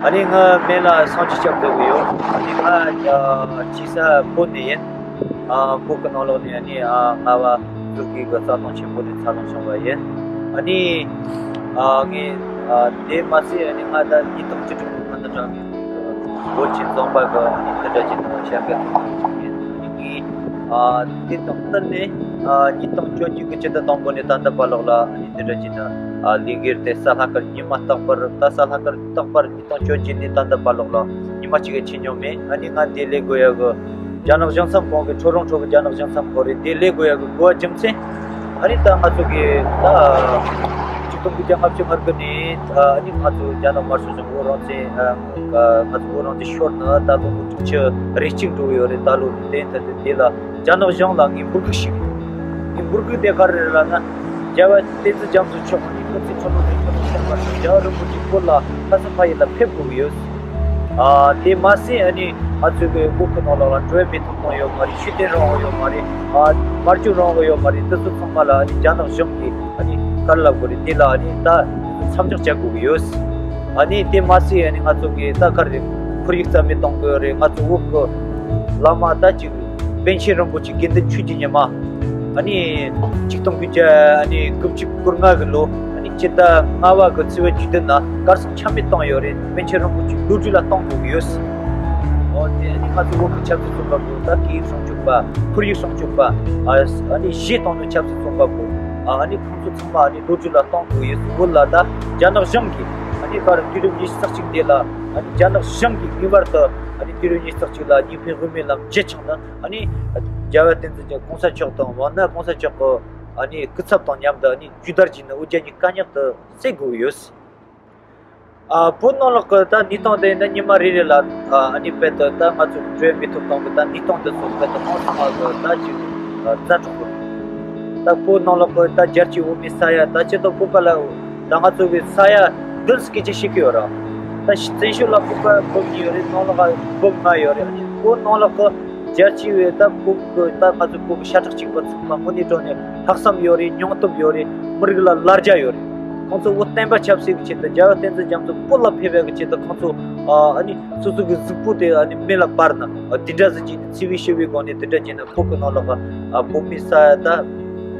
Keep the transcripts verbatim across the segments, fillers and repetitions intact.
ཨ་ནི་ང་སྨན་བླ་སངས་རྒྱས་སྐྱབས་ལྟ་བུ་ཡོད། ཨ་ནི་ང་ཨ་སྐྱེས་ས་བོད་ནས་ཡིན། ཨ་བོད་ཀྱི་ནང་ལོགས་ནས་ཨ་ནི་ཨ་རྔ་བ་ཟུར་གི་གི་རྩ་དོན་ཆེན་པོ་དེ་འཚར་ལོངས་བྱུང་བ་ཡིན། ཨ་ནི་ཨ་ངས་ཨ་དེ་མ་ཟད་ཨ་ནི་ང་ད་ཉིས་སྟོང་བཅུ་དྲུག་ལོ་ཁ་ན་གྲངས་ཀྱི་བོད་ཀྱི་འཛོམས་པ་གི་ཨ་ནི་དེ་འདྲ་ཅིག་ནང་ཞབས་འདེགས་ཐོབ་པ་ཞིག་ཡིན། ཨ་ནི་ངས་ཨ་དེ་དང་བསྟུན་ནས་ཨ་ཉིས་སྟོང་བཅོ་བརྒྱད་ཀྱི་སྤྱི་ཟླ་དང་པོ་ནས་ད་ལྟ་བར་ལོགས་ལ་ཨ་ནི་དེ་འདྲ་ཅིག་ན་ཨ་ལས་འགུལ་དེ་ས་ལྷག་དཀར་ཉི་མ་རྟག་པར་ད་ས་ལྷག་དཀར་རྟག་པར་ཉིས་སྟོང་བཅོ་བརྒྱད་ནས་ད་ལྟ་བར་ལོགས་ལ་ཉི་མ་གཅིག་གི་ཆེ་ཉུང་མེད། ཨ་ནི་ང་འདི་ལས་དགོས་ཡ་གི་རྒྱ་ནག་གཞུང་ཚབ་ཁང་གི་ཁྲོ་རོང་ཁྲོ་གི་རྒྱ་ནག་གཞུང་ཚབ་ཁང་རེད། འདི་ལས་དགོས་ཡ་གི་དགོས་པ་རྒྱུ་མཚན་ཨ་ནི་ད་ང་ཚོ་གི་ད་ཆིག་སྟོང་དགུ་བརྒྱ་ལྔ་བཅུ་ང་དགུ་ནས་ཨ་ནི་ང་ཚོ་རྒྱ་ནག་དམར་ཤོག་གཞུང་བོད་རང་བཙན་ཨ་ང་ཚོ་བོད་རང་བཙན་ཤོར་ནས་ད་ལོ་ལོ་དྲུག་ཅུ་རེ་གཅིག་འགྲོ་གི་ཡོད་རེད། ད་ལོ་དེ་ལྟར་དུ་དེ་ལ་རྒྱ་ནག་གཞུང་ལ་ངས་འབོད་སྐུལ་ཞུས། ངས་འབོད་སྐུལ་དེ་ག་རེ་རེད་ལབ་ན། རྒྱལ་བ་བསྟན་འཛིན་རྒྱ་མཚོ་མཆོག་ནས་སྐུ་ཚེ་ཁྲི་ལོ་བརྒྱ་ལ་བརྟན་པར་ཤོག་རྒྱལ་བ་རིན་པོ་ཆེ་བོད་ལ་ལྷ་ས་ཕ་ཡུལ་ལ་ཕེབས་དགོས་ཀྱི་ཡོད། ཨ་དེ་མ་ཟད་ཨ་ནི་ང་ཚོའི་གི་བོད་ཀྱི་ནང་ལོགས་ལ་འགྲོ་བའི་མི་ཐོབ་ཐང་ཡོད་མ་རེད། ཆོས་དད་རང་དབང་ཡོད་མ་རེད། ཨ་དམར་འབྱོར་རང་དབང་ཡོད་མ་རེད། འདི་ཚོ་ཚང་མ་ལ་ཨ་ནི་རྒྱ་ནག་གཞུང་གིས་ཨ་ནི་ག་རེ་ལབ་དགོས་རེད། དེ་ལ་ཨ་ནི་ད་འདི་ཚོ་མཚམས་འཇོག་བྱ་དགོས་ཀྱི་ཡོད། ཨ་ནི་དེ་མ་ཟད་ཨ་ནི་ང་ཚོ་གི་ད་ག་རེ་ཁོར་ཡུག་རྩ་མེད་གཏོང་དགོས་རེད། ང་ཚོ་བོད་ཀྱི་བླ་མ་ད་ཅིག་པཎ་ཆེན་རིན་པོ་ཆེ་དགེ་འདུན་ཆོས་ཀྱི་ཉི་མ། ཨ་ནི་ཆིག་སྟོང་དགུ་བརྒྱ་ཨ་ནི་དགུ་བཅུ་གོ་ལྔ་གི་ལོ་ཨ་ནི་སྤྱི་ཟླ་ལྔ་པ་གི་ཚེས་པ་བཅུ་བདུན་ན་གར་སོང་ཆ་མེད་བཏང་ཡོད་རེད། པཎ་ཆེན་རིན་པོ་ཆེ་ལོ་རྒྱུས་ལ་གཏོང་དགོས་ཀྱི་ཡོད། འོ་དེ་ཨ་ནི་ང་ཚོ་བོད་ཀྱི་ཆབ་སྲིད་བཙོན་པ་པོ་ད་སྐད་ཡིག་སྲུང་སྐྱོབ་པ་ཁོར་ཡུག་སྲུང་སྐྱོབ་པ་ཨ་ཨ་ནི་གཞས་གཏོང་དུ་ཆབ་སྲིད་བཙོན་པ་པོ་ཨ་ཨ་ནི་ཁོང་ཚོ་ཚང་མ་ཨ་ནི་ལོ་རྒྱུས་ལ་གཏོང་དགོས་ཡོད། བོད་ལ་ད་རྒྱ་ནག་གཞུང་གིས་ཨ་ནི་གར་དུས་རབས་ཉི་ཤུ་རྩ་གཅིག་དེ་ལ་ཨ་ནི་རྒྱ་ནག་གཞུང་གིས་ངེས་པར་དུ་ཨ་ནི་དུས་རབས་ཉི་ཤུ་རྩ་གཅིག་ལ་གཉིས་ཕན་དབུ་མའི་ལམ་བརྒྱུད་བྱུང་ན། ཨ་ནི་རྒྱལ་བ་བསྟན་འཛིན་གྱི་གོང་ས་མཆོག་དང་འོ་ན་གོང་ས་མཆོག་གི་ཨ་ནི་སྐུ་ཚབ་དང་མཉམ་དུ་ཨ་ནི་རྒྱུ་དར་གྱི་ནི་འོ་བརྒྱལ་གྱི་དཀའ་རྙོག་དེ་སེལ་དགོས་ཡོད། ཨ་བོད་ནང་ལོགས་ཀྱི་ད་གནས་སྟངས་དེ་ནི་ཉི་མ་རེ་རེ་ལ་ཨ་ནི་དཔེ་དེ་ད་ང་ཚོ་འགྲོ་མི་ཐུབ་སྟངས་ཀྱི་ད་གནས་སྟངས་དེ་ཚོ་དཔེ་དེ་གང་སོང་བ་གི་ད་ཅིག་ཛ་དྲག་པོ་རེད། ད་བོད་ནང་ལོགས་ཀྱི་ད་རྒྱལ་སྤྱིའི་འོས་མི་ས་ཡ་ད་ཅི་ད་བོད་པ་ལ་ད་ང་ཚོ་གི་ས་ཡ་བདུན་སྐད་ཆ་བཤད་ཀྱི་ཡོད་ར། ད་བཙན་བྱོལ་ལ་བོད་པ་འབུམ་གཉིས་ཡོད་རེད། ནང་ལོགས་ལ་འབུམ་ལྔ་ཡོད་རེད། ཨ་ནི་བོད་ནང་ལོགས་ཀྱི་རྒྱལ་སྤྱི་བའི་ད་བོད་ཀྱི་ད་ང་ཚོ་བོད་ཀྱི་ཤ་ཁྲག་གཅིག་པ་ཚང་མ་དངོས་གནས་དྲང་གནས་ལྷག་བསམ་ཡོད་རེད། སྙིང་སྟོབས་ཡོད་རེད། མི་རིགས་ལ་ལ་རྒྱ་ཡོད་རེད། ཁོང་ཚོ་བོད་བསྟན་པ་ཆབ་སྲིད་ཀྱི་ཆེད་དུ་རྒྱལ་བ་བསྟན་འཛིན་རྒྱ་མཚོ་བོད་ལ་ཕེབས་པའི་ཆེད་དུ་ཁོང་ཚོ་ཨ་ནི་སོ་སོ་གི་གཟུགས་པོ་དེ་ཨ་ནི་མེ་ལ་སྤར་ན་དེ་འདྲ་ཟིག་བྱས་ནས་འཚེ་བའི་ཞི་བའི་སྒོ་ནས་དེ་འདྲ་བྱས་ན་བོད་ཀྱི་ནང་ལོགས་ཀྱི་བོད་མི་ས་ཡ་ད་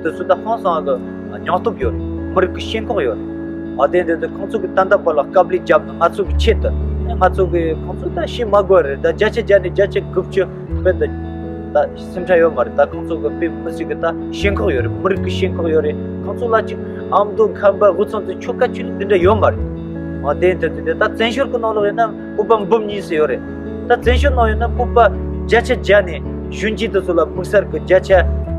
དེ་ཚོ་ད་ཧང་སང་གི་སྙིང་སྟོབས་ཡོད་རེད། མི་རིགས་ཀྱི་ཞེན་ཁོག་ཡོད་རེད། ཨ་དེ་འདྲ་དེ་ཁོང་ཚོ་གི་ད་ལྟ་བར་ལ་དཀའ་ལས་བརྒྱབ་ན་ང་ཚོ་གི་ཆེད་དུ་ང་ཚོ་གི་ཁོང་ཚོ་ད་ཤི་མ་དགོས་རེད། ད་བརྒྱ་ཆ་བརྒྱ་ནས་བརྒྱ་ཆ་དགུ་བཅུ་དཔེ་ད་ད་སེམས་ཁྲལ་ཡོད་མ་རེད། ད་ཁོང་ཚོ་གི་དཔེ་མི་སྲིད་གི་ད་ཞེན་ཁོག་ཡོད་རེད། མི་རིགས་ཀྱི་ཞེན་ཁོག་ཡོད་རེད། ཁོང་ཚོ་ལ་ཅིག་ཨ་མདོ་ཁམས་པ་དབུས་གཙང་དུ་ཆོལ་ཁ་ཆོས་ལུགས་འདི་འདྲ་ཡོད་མ་རེད། ཨ་དེ་འདྲ་དེ་འདྲ་ད་བཙན་བྱོལ་གི་ནང་ལོགས་ཡིན་ན་བོད་པ་འབུམ་གཉིས་ཙམ་ཡོད་རེད། ད་བཙན་བྱོལ་ནང་ཡོད་ན་བོད་པ་བརྒྱ་ཆ་བརྒྱ་ནས་གཞོན་སྐྱེས་དེ་ཚོ་ལ་དམིགས་བསལ་གི་བརྒྱ་ཆ་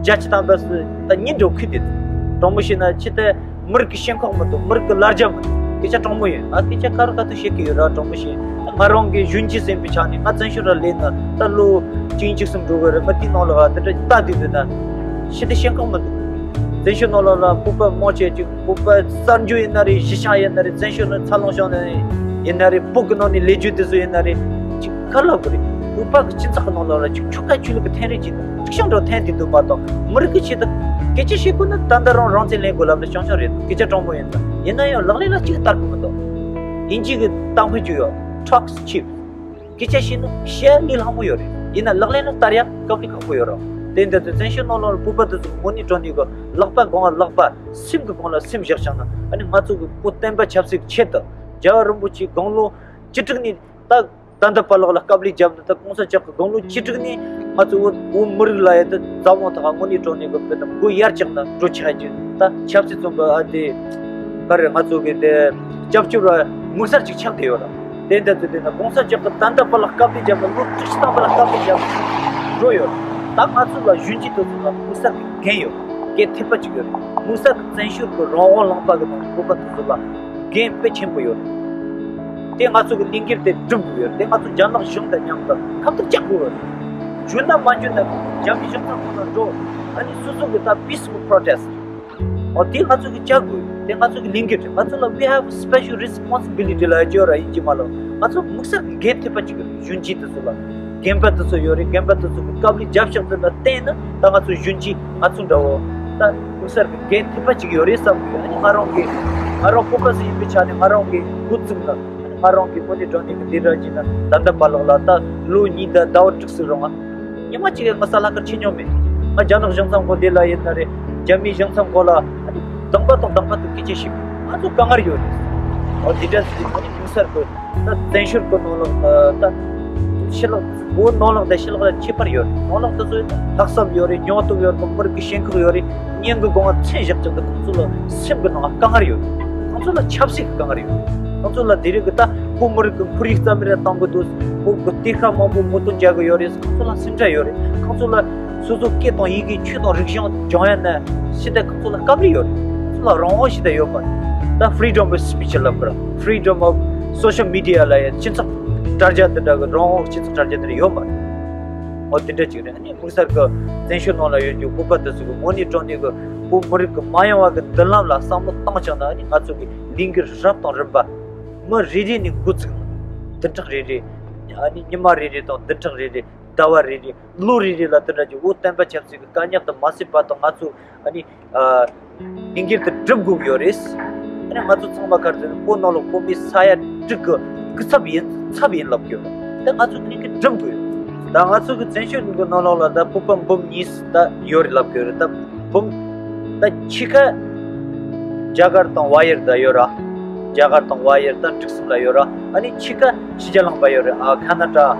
བརྒྱད་ཅུ་ཐམ་པ་ཙམ་ད་གཉིས་འགྲོ་ཁུལ་དེ་དྲང་མོ་བཤད་ན་ཅི་ད། མི་རིགས་ཀྱི་ཞེན་ཁོག་མི་འདུག་མི་རིགས་ཀྱི་ལ་རྒྱ་མི་འདུག་སྐད་ཆ་དྲང་མོ་ཡིན། ང་སྐད་ཆ་ཁ་རོག་ཁ་ཐུག་བཤད་ཀྱི་ཡོད་ར། དྲང་མོ་བཤད། ང་རང་གི་གཞོན་སྐྱེས་ཟིན་པའི་ཆ་ནས་ང་བཙན་བྱོལ་ར་སླེབས་ན་ད་ལོ་བཅུ་གཉིས་བཅུ་གསུམ་འགྲོ་གི་རེད། ང་དེའི་ནང་ལ་ང་དེ་འདྲ་ལྟ་དུས་འདུག་ན་ཞི་བདེ་ཞེན་ཁོག་མི་འདུག་བཙན་བྱོལ་ནང་ལ་ལ་བོད་པ་མང་ཆེ་ཅིག་བོད་པ་གསར་འབྱོར་ཡིན་ན་རེད། གཞིས་ཆགས་ཡིན་ན་རེད། བཙན་བྱོལ་ནས་འཚར་ལོངས་བྱུང་ནས་ཡིན་ན་རེད། བོད་ཀྱི་ནང་ནས་ལས་རྒྱུ་དེ་ཚོ་ཡིན་ན་རེད། ཅིག་ག་ལབ་དགོས་རེད། བོད་པ་གི་སྤྱི་ཚོགས་ཀྱི་ནང་ལོགས་ལ་ཅིག་ཆོལ་ཁ་ཆོས་ལུགས་ཀྱི་འཐེན་རེས་ཅིག་འདུག་ཤང་འགྲོ་འཐེན་དེ་འདུག་མ་གཏོགས་མི་རིགས་ཀྱི་ཆེད་དུ་སྐད་ཆ་བཤད་དགོས་ན་ད་ལྟ་རང་རང་བཙན་ལེན་དགོས་ལབ་ན་ཤང་ཤང་རེད། སྐད་ཆ་དྲང་མོ་ཡིན་ད། ཡིན་ན་ཡང་ལག་ལེན་ལ་ཅིག་བསྟར་དགོས་མི་འདུག་དབྱིན་ཇི་གི་གཏམ་དཔེ་ཅིག་ཡོད། Talk is cheap། སྐད་ཆ་བཤད་ན་བཤད་ལས་སླ་མོ་ཡོད་རེད། ཡིན་ན་ལག་ལེན་ལ་བསྟར་ཡ་དཀའ་ལས་ཁག་པོ་ཡོད་རེད། དེ་འདྲ་དུས་བཙན་བྱོལ་ནང་ལོགས་ལ་བོད་པ་དེ་ཚོ་དངོས་གནས་དྲང་གནས་གི་ལག་པ་སྒང་ལ་ལག་པ་སེམས་ཀྱི་སྒང་ལ་སེམས་བཞག་བཞག་ན་ཨ་ནི་ང་ཚོ་གི་བོད་བསྟན་པ་ཆབ་སྲིད་ཀྱི་ཆེད་དུ་རྒྱལ་བ་རིན་པོ་ཆེ་དགུང་ལོ་བཅུ་དྲུག་ནས་ད། ད་ལྟ་བར་ལོགས་ལ་དཀའ་ལས་བརྒྱབ་ནས་ད་གོང་ས་མཆོག་གི་དགུང་ལོ་བཅུ་དྲུག་ནས་ང་ཚོ་བོད་བོད་མི་རིགས་ལ་ཡ་ད་འཛམ་གླིང་ཐོག་དངོས་གནས་དྲང་གནས་ཀྱི་དཔེ་དང་མགོ་ཡར་བཀྱགས་ནས་འགྲོ་ཆགས་རྒྱུ་ད་ཆབ་སྲིད་བཙོན་པ་ཨ་དེ་ག་རེ་ང་ཚོ་གི་དེ་སྐྱབས་བཅོལ་བ་དམིགས་བསལ་ཅིག་ཆགས་བསྡད་ཡོད་ར། དེ་འདྲ་དུས་དེ་ན་གོང་ས་མཆོག་གི་ད་ལྟ་བར་ལ་དཀའ་ལས་བརྒྱབ་ནས་ལོ་དྲུག་ཅུ་ཐམ་པ་ལ་དཀའ་ལས་བརྒྱབ་འགྲོ་ཡོད། ད་ང་ཚོ་ལ་གཞོན་སྐྱེས་དེ་ཚོ་ལ་དམིགས་བསལ་གྱི་འགན་ཡོད། འགན་ཐེབས་པ་ཅིག་ཡོད་རེད། དམིགས་བསལ་གྱི་བཙན་བྱོལ་གྱི་རང་དབང་ལུང་པ་གི་ནང་བོད་པ་དེ་ཚོ་ལ་འགན་དཔེ་ཆེན་པོ་ཡོད་རེད། དེ་ང་ཚོ་གི་ལས་འགུལ་དེ་སྒྲུབ་དགོས་ཡོད་རེད། དེ་ང་ཚོ་རྒྱ་ནག་གཞུང་དང་མཉམ་དུ་ཁ་ཐུག་རྒྱག་དགོས་ཡོད་རེད། འཇོན་ན་མ་འཇོན་ན་རྒྱ་མི་གཞུང་ཚབ་ཁང་ལ་འགྲོ། ཨ་ནི་སོ་སོ་གི་ད་peaceful protest། འོ་དེ་ང་ཚོ་གི་བྱ་དགོས་ཡོད། དེ་ང་ཚོ་གི་ལས་འགུལ་རེད། ང་ཚོ་ལ་we have special responsibility ལབ་ཡ་ཅིག་ཡོད་ར། ཡིན་གཅིག་མ་ལོ་ང་ཚོ་དམིགས་བསལ་གི་འགན་ཐེབས་པ་ཅིག་ཡོད་རེད། གཞོན་སྐྱེས་དེ་ཚོ་ལ། རྒན་པ་དེ་ཚོ་ཡོད་རེད། རྒན་པ་དེ་ཚོ་གི་དཀའ་ལས་རྒྱབ་ཤག་དེ་ལ་བརྟེན་ནས་ད་ང་ཚོ་གཞོན་སྐྱེས་ང་ཚོ་འདྲ་བོ་ད་དམིགས་བསལ་གི་འགན་ཐེབས་པ་ཅིག་ཡོད་རེད་བསམ་གི་ཡོད། ཨ་ནི་ང་རང་གི་ང་རང་ཕོ་ཁ་སི་ཡིན་པའི་ཆ་ནས་ང་རང་གི་འགོ་བཙུགས་ན་ཨ་ནི་ ང་རང་གི་དངོས་གནས་དྲང་གནས་ཀྱི་འདི་ར་གྱིས་ན་ད་ལྟ་བར་ལོག་ལ་ད་ལོ་གཉིས་དང་ཟླ་བ་དྲུག་ཙམ་རིང་ང་ཉི་མ་གཅིག་ཡང་ང་ས་ལྷག་གར་ཕྱིན་མྱོང་མེད། ང་རྒྱ་ནག་གཞུང་ཚབ་ཁང་འདི་ལ་ཡིན་ན་རེད། རྒྱ་མིའི་གཞུང་ཚབ་ཁང་ལ་ཨ་ནི་གདམ་པ་དང་གདམ་པ་དང་སྐད་ཆ་བཤད་པ་ང་ཚོ་དཀའ་ངལ་ཡོད་རེད། འོ་དེ་འདྲ་ཟེར་ནས་ཨ་ནི་དམིགས་བསལ་གྱི་ད་བཙན་བྱོལ་གྱི་ནང་ལོགས་ད་ཕྱི་ལོགས་བོད་ནང་ལོགས་དང་ཕྱི་ལོགས་ལ་ཁྱད་པར་ཡོད་རེད། ནང་ལོགས་དེ་ཚོ་ཡིན་ན་ལྷག་བསམ་ཡོད་རེད། སྙིང་སྟོབས་ཡོད་རེད། མི་རིགས་ཀྱི་ཞེན་ཁོག་ཡོད་རེད། སྙིང་གི་དགོངས་པ་མཚན་བཞག་ཀྱང་ད་ཁོང་ཚོ་ལ་སེམས་ཀྱི་ནང་དཀའ་ངལ་ཡོད་རེད། ཁོང་ཚོ་ལ་ཆབ་སྲིད་ཀྱི་དཀའ་ངལ་ཡོད་རེད། ཁོང་ཚོ་ལ་དེ་རིང་གི་ད་བོད་མི་རིགས་ཀྱི་ཁོར་ཡུག་རྩ་མེད་རེ་གཏོང་གི་འདུག་བོད་ཀྱི་གཏེར་ཁ་མང་པོ་ངོ་སྤྲོད་རྒྱག་གི་ཡོད་རེད། ཁོང་ཚོ་ལ་སེམས་ཁྲལ་ཡོད་རེད། ཁོང་ཚོ་ལ་སོ་སོ་སྐད་དང་ཡི་གེ་ཆོས་དང་རིག་གཞུང་སྦྱང་ཡ་ན་ཤི་ད་ཁོང་ཚོ་ལ་སྐབས་རེ་ཡོད་རེད། ཁོང་ཚོ་ལ་རང་དབང་ཞིག་ད་ཡོད་མ་རེད། ད་freedom of speech ལབ་གི་ར། Freedom of social media ལ་ཡ་སྤྱི་ཚོགས་དྲ་རྒྱ་དེ་འདྲ་གི་རང་དབང་སྤྱི་ཚོགས་དྲ་རྒྱ་དེ་འདྲ་ཡོད་མ་རེད། འོ་དེ་འདྲ་ཅིག་རེད། ཨ་ནི་དམིགས་བསལ་གི་བཙན་བྱོལ་ནང་ལ་ཡོད་རྒྱུ་བོད་པ་དེ་ཚོ་གི་དངོས་གནས་དྲང་གནས་གི་བོད་མི་རིགས་གི་མ་འོངས་པ་གི་མདུན་ལམ་ལ་བསམ་བློ་བཏང་བྱུང་ན་ཨ་ནི་ང་ཚོ་གི་ལས་འགུལ་རབ་དང་རིམ་པ་མི་རེ་རེ་ནས་འགོ་བཙུགས་ནས་བདུན་ཕྲག་རེ་རེ་ཨ་ནི་ཉི་མ་རེ་རེ་དང་བདུན་ཕྲག་རེ་རེ་ཟླ་བ་རེ་རེ་ལོ་རེ་རེ་ལ་དེ་འདྲ་ཅིག་འོ་བསྟན་པ་ཆབ་སྲིད་ཀྱི་དཀའ་རྙོག་དེ་མ་སེལ་བར་དུ་ང་ཚོ་ཨ་ནི་ཨ་ལས་འགུལ་དེ་སྒྲུབ་དགོས་ཀྱི་ཡོད་རེད། ཨ་ནི་ང་ཚོ་ཚང་མ་ག་རེ་ཟེར་ན་བོད་ནང་ལ་བོད་མི་ས་ཡ་དྲུག་གི་སྐུ་ཚབ་ཡིན་ཚབ་ཡིན་ལབ་ཀྱི་ཡོད་རེད། དེ་ང་ཚོ་ལས་འགུལ་སྒྲུབ་དགོས་ཡོད། ད་ང་ཚོ་གི་བཙན་བྱོལ་གྱི་ནང་ལོགས་ལ་ད་བོད་པ་འབུམ་གཉིས་ད་ཡོད་རེད་ལབ་ཀྱི་ཡོད་རེད། ད་འབུམ་ད་ཕྱེད་ཀ་རྒྱ་གར་དང་དབར་ཡར་ད་ཡོད་ར། རྒྱ་གར་དང་དབར་ཡར་ད་འགྲིག་གསུམ་ལ་ཡོད་ར། ཨ་ནི་ཕྱེད་ཀ་ཕྱི་རྒྱལ་ལུང་པ་ཡོད་རེད། ཨ་ཁ་ན་ཌ།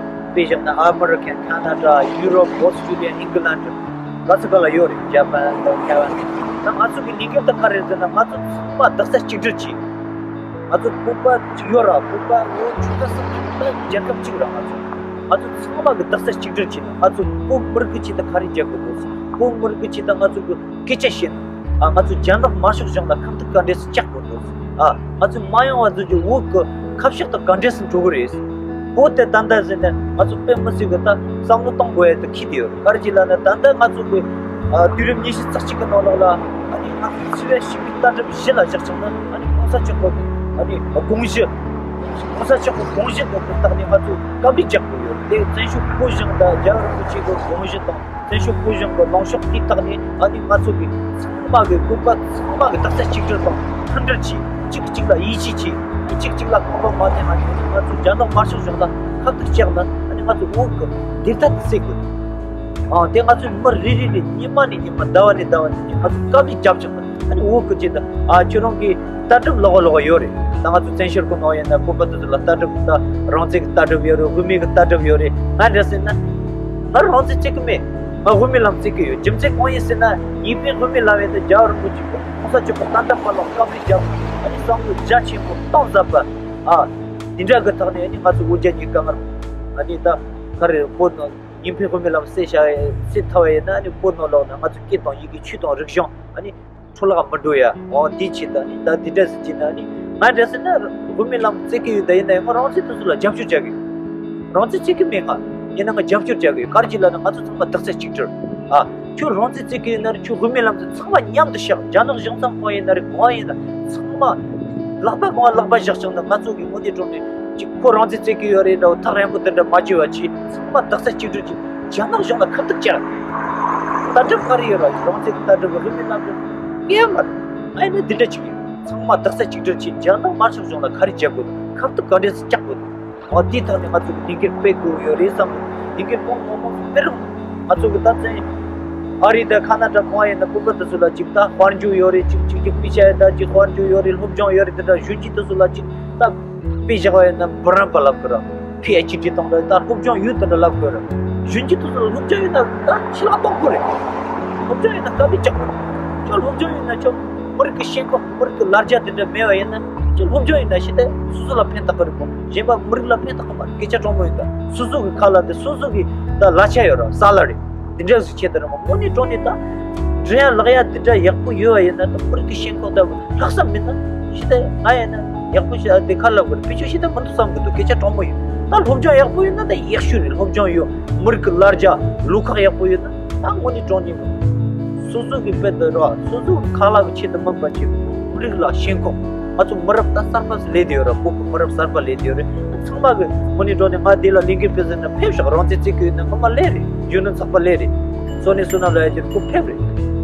དཔེ་བཞག་ན་ཨ་མི་རི་ཀན། ཁ་ན་ཌ། ཡུ་རོབ། ཨོ་སི་ཀྲི་ལི་ཡ། ཨིང་གི་ལན་ཌི། ག་ས་ག་ལ་ཡོད་རེད། ཇ་པན་དང་ཐའེ་ཝན། ད་ང་ཚོ་གི་ལས་འགུལ་ད་ག་རེ་རེད་ཟེར་ན་ང་ཚོ་ཚང་མ་རྡོག་རྩ་གཅིག་སྒྲིལ་གྱིས། ང་ཚོ་བོད་པ་གཅིག་ཡོད་ར། བོད་པ་ངོ་ཆུང་ས་སུ་གཅིག་ད་རྒྱལ་ཁབ་གཅིག་ར། ང་ཚོ་ང་ཚོ་ཚང་མ་གི་རྡོག་རྩ་གཅིག་སྒྲིལ་གྱིས་ང་ཚོ་བོད་མི་རིགས་ཀྱི་ཆེད་དུ་ག་རེ་རྒྱག་དགོས་འདུག་བོད་མི་རིགས་ཀྱི་ཆེད་དུ་ང་ཚོ་གི་སྐད་ཆ་བཤད་ན། ཨ་ང་ཚོ་རྒྱ་ནག་དམར་ཤོག་གཞུང་ལ་ཁ་གཏུག་ག་འདྲས་སུ་བཅག་དགོས་འདུག་ཨ་ང་ཚོ་མ་འོངས་པ་ཚོ་གི་བོད་ཀྱི་ཁ་ཕྱོགས་དེ་ག་འདྲས་སུ་འགྲོ་གི་རེད། བོད་དེ་ད་ལྟ་ཟེར་ནས་ང་ཚོ་དཔེ་མི་སྲིད་གི་ད་བསམ་བློ་གཏོང་དགོས་ཡ་དེ་ཁྱི་དེ་ཡོད་རེད། ག་རེ་ཅིག་ལབ་ན་ད་ལྟ་ང་ཚོ་གི་ཨ་དུས་རིམ་ཉི་ཤུ་རྩ་གཅིག་གི་ནང་ལོགས་ལ་ཨ་ནི་ང་ཚོ་འཚོ་བའི་ཞིང་པའི་ལྟ་གྲུབ་གཞི་ལ་བཞག་བྱུང་ན་ཨ་ནི་གོང་ས་མཆོག་གི་ཨ་ནི་དགོངས་གཞི། གོང་ས་མཆོག་གི་དགོངས་གཞི་དེ་ལྟ་ནས་ང་ཚོ་བཀའ་འདྲི་རྒྱག་དགོས་ཡོད་དེ། བཙན་བྱོལ་བོད་གཞུང་དང་རྒྱལ་བ་རིན་པོ་ཆེ་གི་དགོངས་གཞི་དང་། བཙན་བྱོལ་བོད་གཞུང་གི་ལངས་ཕྱོགས་དེའི་ཐོག་ནས་ཨ་ནི་ང་ཚོ་གི་ཚང་མ་གི་བོད་པ་ཚང་མ་གི་རྡོག་རྩ་གཅིག་སྒྲིལ་དང་མཐུན་སྒྲིལ་གྱིས་གཅིག་གིས་གཅིག་ལ་ཡིད་ཆེས་གྱིས་གཅིག་གཅིག་ལ་ཁོང་ཁྲོ་མ་ལྡན་ང་ཚོ་རྒྱ་ནག་དམར་ཤོག་གཞུང་ལ་ཁ་གཏུག་བཅག་ན་ཨ་ནི་ང་ཚོ་བོད་ཀྱི་འདི་ལྟར་དུ་སེལ་དགོས། ཨ་དེ་ང་ཚོས་མི་རེ་རེ་ནས་ཉི་མ་ནས་ཉི་མ་ཟླ་བ་ནས་ཟླ་བ་ནས་ང་ཚོ་དཀའ་ལས་རྒྱབ་བཞག་ན་ཨ་ནི་བོད་ཀྱི་ཆེད་དུ་ཨ་ཁྱོད་རང་གི་ལྟ་གྲུབ་ལོགས་ལོགས་ཡོད་རེད། ད་ང་ཚོ་བཙན་བྱོལ་གྱི་ནང་ཡིན་ན་བོད་པ་དེ་ཚོ་ལ་ལྟ་གྲུབ་ད་རང་བཙན་གྱི་ལྟ་གྲུབ་ཡོད་རེད། དབུ་མའི་གི་ལྟ་གྲུབ་ཡོད་རེད། ང་འདྲ་ཟེར་ན་ང་རང་བཙན་རྩོད་ཀྱི་མེད། ང་དབུ་མའི་ལམ་རྩོད་ཀྱི་ཡོད། རྒྱུ་མཚན་གང་ཡིན་ཟེར་ན་ངེས་པའི་དབུ་མའི་ལམ་ཡིན་ན་རྒྱལ་བ་རིན་པོ་ཆེ་གི་གོང་ས་མཆོག་གི་ད་ལྟ་བར་ལ་བཀའ་འདྲི་རྒྱབ་ཨ་ནི་བསམ་བློ་རྒྱ་ཆེན་པོ་གཏིང་ཟབ་པ་ཨ་དེ་འདྲ་གི་ཐོག་ནས་ཨ་ནི་ང་ཚོ་འུ་ཅག་གཉིས་ཀ་ང་ཨ་ནི་ད་ག་རེ་བོད་ནང་ངེས་པའི་དབུ་མའི་ལམ་རྩོད་བྱ་རྩོད་ཐུབ་པ་ཡིན་ན་ཨ་ནི་བོད་ནང་ལོགས་ན་ང་ཚོ་སྐད་དང་ཡི་གེ་ཆོས་དང་རིག་གཞུང་ཨ་ནི་འཕྲོ་བརླག་མི་འགྲོ་ཡ། འོ་དེ་བྱེད་ད་ནི་ད་དེ་འདྲ་ཟེར་གྱི་ན་ནི་ང་འདྲ་ཟེར་ན་དབུ་མའི་ལམ་རྩོད་ཀྱི་ཡོད། ད་ཡིན་ན་ཡང་ང་རང་ཚོའི་དུས་སུ་ལ་རྒྱབ་སྐྱོར་བྱ་གི་ཡོད། རང་ཚོས་རྩོད་ཀྱི་མེད། ང་ཡིན་ན་ང་རྒྱབ་སྐྱོར་བྱ་གི་ཡོད། ག་རེ་བྱེད་ལབ་ན་ང་ཚོ་ཚང་མ་རྡོག་རྩ་གཅིག་སྒྲིལ། ཨ་ཁྱོད་རང་ཚོས་རྩོད་ཀྱི་ཡོད་ན་རེད། ཁྱོད་དབུ་མའི་ལམ་དུ་ཚང་མ་མཉམ་དུ་བཞག་རྒྱ་ནག་གཞུང་ཚབ་ཁང་ཡིན་ན་རེད། གང་ཡིན་ན་ཚང་མ་ལག་པ་གང་ལག་པ་བཞག་བྱུང་ན་ང་ཚོ་གི་དངོས་གནས་དྲང་གནས་ཅིག་ཁོ་རང་ཚོས་རྩོད་ཀྱི་ཡོད་རེད་འདྲ་བོ་ཐག་རིང་པོ་དེ་འདྲ་མ་བྱེད་པ་བྱས་ཚང་མ་རྡོག་རྩ་གཅིག་སྒྲིལ་གྱིས་རྒྱ་ནག་གཞུང་ལ་ཁ་གཏུག་བྱ། ལྟ་གྲུབ་ག་རེ་ཡོད་ར། རང་ཚོའི་ལྟ་གྲུབ་དབུ་མའི་ལམ་དུ་ངས་མ་རེད། ཨ་ནི་འདི་འདྲ་ཅིག་ཡོད། ཚང་མ་རྡོག་རྩ་གཅིག་སྒྲིལ་གྱིས་རྒྱ་ནག་དམར་ཤོག་གཞུང་ལ་ག་རེ་བྱེད་དགོས། ཁ་གཏུག་ག་འདྲས་སུ་བཅག་དགོས། འོ་དེའི་ཐོག་ནས་ང་ཚོ་གི་ལས་འགུལ་སྤེལ་དགོས་ཡོད་རེད་བསམ་གི། ལས་འགུལ་མང་མང་མང་སྤེལ་རོགས། ང་ཚོ་གི་ད་བཙན་ཨ་རི་དང་ཁ་ན་ཌ་གང་ཡིན་ན་བོད་པ་དེ་ཚོ་ལ་ཅིག་ད་དཔལ་འབྱོར་ཡོད་རེད། ཅིག་ཅིག་ཅིག་དཔེ་ཆ་ཡོད། ད་ཅིག་དཔལ་འབྱོར་ཡོད་རེད། སློབ་སྦྱོང་ཡོད་རེད། དེ་འདྲ་གཞོན་སྐྱེས་དེ་ཚོ་ལ་ཅིག་ད་དཔེ་བཞག་པ་ཡིན་ན་བུ་རམ་པ་ལབ་གི་ར། པི་ཨེཆ་ཌི་བཏང་ར། ད་སློབ་སྦྱོང་ཡོད་དེ་འདྲ་ལབ་དགོས་ར། གཞོན་སྐྱེས་དེ་ཚོ་ལ་སློབ་སྦྱོང་ཡོད་ན་ད་ཕྱི་ལ་གཏོང་དགོས་རེད། སློབ་སྦྱོང་ཡོད་ན་དཀའ་ལས་རྒྱག་དགོས་རེད། ཁྱོད་སློབ་སྦྱོང་ཡོད་ན་ཁྱོད་མི་རིགས་ཀྱི་ཞེན་ཁོག་མི་རིགས་ཀྱི་ལ་རྒྱ་དེ་འདྲ་མེད་པ་ཡིན་ན་ཁྱོད་སློབ་སྦྱོང་ཡོད་ན་ཤི་ད་སོ་སོ་ལ་ཕན་ཐོགས་གི་རེད་གོ། གཞན་པ་མི་རིགས་ལ་ཕན་ཐོགས་གི་མ་རེད། སྐད་ཆ་དྲང་མོ་ཡིན་ད། སོ་སོ་གི་ད་ལ་ཆ་ཡོད་ར། ས་ལ་རེད། དེ་འདྲ་ཟིག་ཆེ་དེ་ར་མ་དངོས་གནས་དྲང་གནས་ད་འདྲེ་ཡ་ལག་ཡ་དེ་འདྲ་ཡག་པོ་ཡོད་པ་ཡིན་ན་ད་མི་རིགས་ཀྱི་ཞེན་ཁོག་ད་ལྷག་བསམ་མིན་ན་ཤི་ད་ང་ཡིན་ན་ཡག་པོ་ཤི་ཨ་དེ་ཁ་ལབ་དགོས་རེད། ཕི་ཆོ་ཤི་ད་མི་འདུག་བསམ་གི་འདུག་སྐད་ཆ་དྲང་མོ་ཡིན། ད་སློབ་སྦྱོང་ཡག་པོ་ཡོད་ན་ད་ཡག་ཤོས་རེད། སློབ་སྦྱོང་ཡོད། མི་རིགས་ཀྱི་ལ་རྒྱ་ལུགས་ཁག་ཡག་པོ་ཡོད་ན་ད་དངོས་གནས་དྲང་གནས་གི་སོ་སོ་གི་དཔེ་དེ་ར་སོ་སོ་གི་ཁ་ལག་གི་ཆེད་དུ་དམིགས་པ་བྱེད། མི་རིགས་ལ་ཞེན་ཁོག་ང་ཚོ་མི་རབས་ད་གསར་པ་ལས་དེ་ཡོད་ར། བོད་ཀྱི་མི་རབས་གསར་པ་ལས་དེ་ཡོད་རེད། ཚང་མ་གི་དངོས་གནས་དྲང་གནས་ང་དེ་ལ་ལས་འགུལ་སྤེལ་ཟེར་ན་ཕེབས་ཤོག་རང་བཙན་རྩོད་ཀྱི་ཡོད་ན་ངོ་མ་ལས་རེད། གཞོན་ནུ་ཚོགས་པ་ལས་རེད། བཙན་བྱོལ་ནས་བཙན་བྱོལ་ནང་ལ་ཡ་གྱུར་ཁོ་ཕེབས་རེད།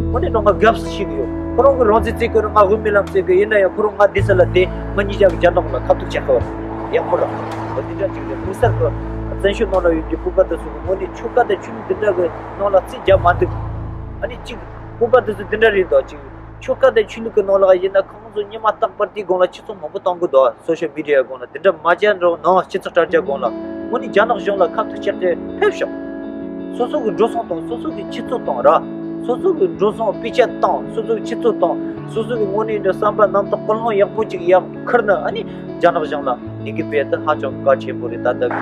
དངོས་གནས་དྲང་ང་དགའ་བསུ་ཞིག་ཡོད། ཁོ་རང་གི་རང་བཙན་རྩོད་ཀྱི་ཡོད་རེད། ང་དབུ་མའི་ལམ་རྩོད་ཀྱི་ཡིན་ན་ཡང་ཁོ་རང་ང་འདི་ས་ལ་དེ་ང་གཉིས་ཆ་གི་རྒྱ་ནག་ལ་ཁ་ཐུག་བྱེད་ཁ་བ་རེད། ཡག་པོ་ར། འོ་འདི་འདྲ་ཅིག་རེད། དམིགས་བསལ་གྱི་བཙན་བྱོལ་ནང་ལ་ཡོད་རྒྱུ་བོད་པ་དེ་ཚོ་གི་ངོས་ནས་ཆོལ་ཁ་དང་ཆོས་ལུགས་འདི་འདྲ་གི་ནང་ལ་རྩིས་རྒྱག་མ་འདུག་ཨ་ནི་གཅིག་བོད་པ་དེ་ཚོ་འདི་འདྲ་རེད་འདུག་ཅིག་ཆོལ་ཁ་དང་ཆོས་ལུགས་ཀྱི་ནང་ལ་ཡིན་ན་ཁོང་ཚོ་ཉི་མ་རྟག་པར་དེའི་སྒང་ལ་ཆུ་ཚོད་མང་པོ་གཏོང་གི་འདུག་སོ་ཤལ་མི་ཌི་ཡའི་སྒང་ལ་འདི་འདྲ་མ་བྱས་འགྲོ་ནང་སྤྱི་ཚོགས་དྲ་རྒྱའི་སྒང་ལ་དངོས་གནས་རྒྱ་ནག་གཞུང་ལ་ཁ་ཐུག་བཅར་ཏེ་ཕེབས་ཤོག་སོ་སོ་གི་འགྲོ་སོང་དང་སོ་སོ་གི་ཆུ་ཚོད་དང་ར། སོ་སོ་གི་འགྲོ་སོང་དཔེ་ཆ་དང་སོ་སོ་གི་ཆུ་ཚོད་དང་སོ་སོ་གི་དངོས་གནས་འདྲ་བསམ་པ་རྣམ་དག་ཀུན་སློང་ཡག་པོ་ཅིག་ཡག་ཁུར་ནས་ཨ་ནི་རྒྱ་ནག་གཞུང་ལ་ལས་འགུལ་སྤེལ་ཏེ་ཧ་ཅང་གལ་ཆེན་པོ་རེད། ད་ལྟ་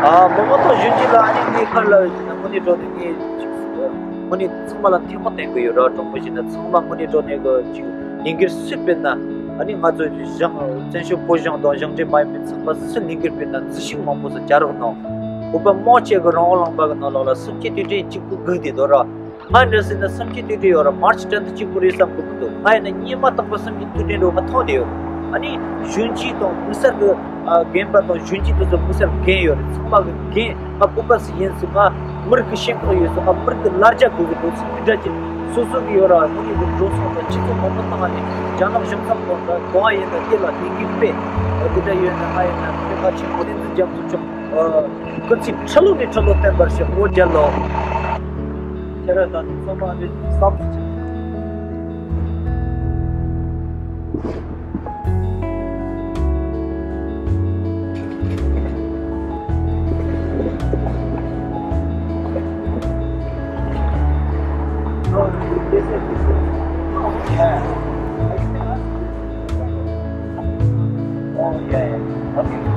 ཨ་མི་མང་དང་གཞོན་སྐྱེས་ལ་ཨ་ནི་ངའི་ཁར་ལ་དངོས་གནས་དྲང་གནས་ངས་དངོས་གནས་ཚང་མ་ལ་ཐུགས་སྨོན་བཏོན་གི་ཡོད་ར། དྲང་པོ་བཤད་ན་ཚང་མ་དངོས་གནས་དྲང་གནས་གི་ཅིག་ལས་འགུལ་སུས་སྤེལ་ན་ཨ་ནི་ང་ཚོ་གཞུང་བཙན་བྱོལ་བོད་གཞུང་དང་གཞུང་འབྲེལ་མ་ཡིན་པའི་ཚང་མ་སུས་ལས་འགུལ་སྤེལ་ན་འཛུལ་ཞུགས་མང་པོ་ཞིག་བྱ་རོགས་གནང་། བོད་པ་མང་ཆེ་གི་རང་དབང་ལུང་པ་གི་ནང་ལོགས་ལ་སེམས་ཅན་དུས་དྲན་གཅིག་པུ་སྒུག་བསྡད་འདུག་ར། ང་འདྲ་ཟེར་ན་སེམས་ཅན་དུས་དྲན་ཡོད་ར། མར་ཆི་བདུན་ཙམ་གཅིག་པུ་རེད་བསམ་གི་མི་འདུག་ང་ཡིན་ན་སྔོན་མ་རྟག་པར་སེམས་ཅན་དུས་དྲན་འགྲོ་མ་མཐོང་བསྡད་ཡོད། ཨ་ནི་གཞོན་སྐྱེས་དང་དམིགས་བསལ་གི་ཨ་རྒན་པ་དང་གཞོན་སྐྱེས་དེ་ཚོ་དམིགས་བསལ་རྒན་ཡོད་རེད། ཚང་མ་གི་རྒན། ང་བོད་པ་ཞིག་ཡིན་ཟེར། ང་མི་རིགས་ཀྱི་ཞེན་ཁོག་ཡོད་ཟེར། ང་མི་རིགས་ཀྱི་ལ་རྒྱ་དགོས་ཀྱི་འདུག་ཟེར། དེ་འདྲ་ཅིག་སོ་སོ་གི་ཡོད་ར། དངོས་གནས་ཀྱི་འགྲོ་སོང་དང་ཆུ་ཚོད་མང་པོ་བཏང་བ་ནས་རྒྱ་ནག་གཞུང་ཚབ་ཁང་དུ་གང་ཡིན་ན་དེ་ལ་ལས་འགུལ་སྤེལ། དེ་འདྲ་ཡོད་ན་ང་ཡིན་ན་དེ་ག་ཆེན་པོ་བསྟན་འཛིན་རྒྱ་མཚོ་མཆོག་སྐུ་ཚེ་ཁྲི་ལོ་ནས་ཁྲི་ལོ་བརྟན་པར་ཤོག་འོ་རྒྱལ་ལོ། ཁྱེད་རང་ད་ཚང་མ་ལས་བསམ་ཚུལ་ཆེ། Oh, yeah, yeah. Okay.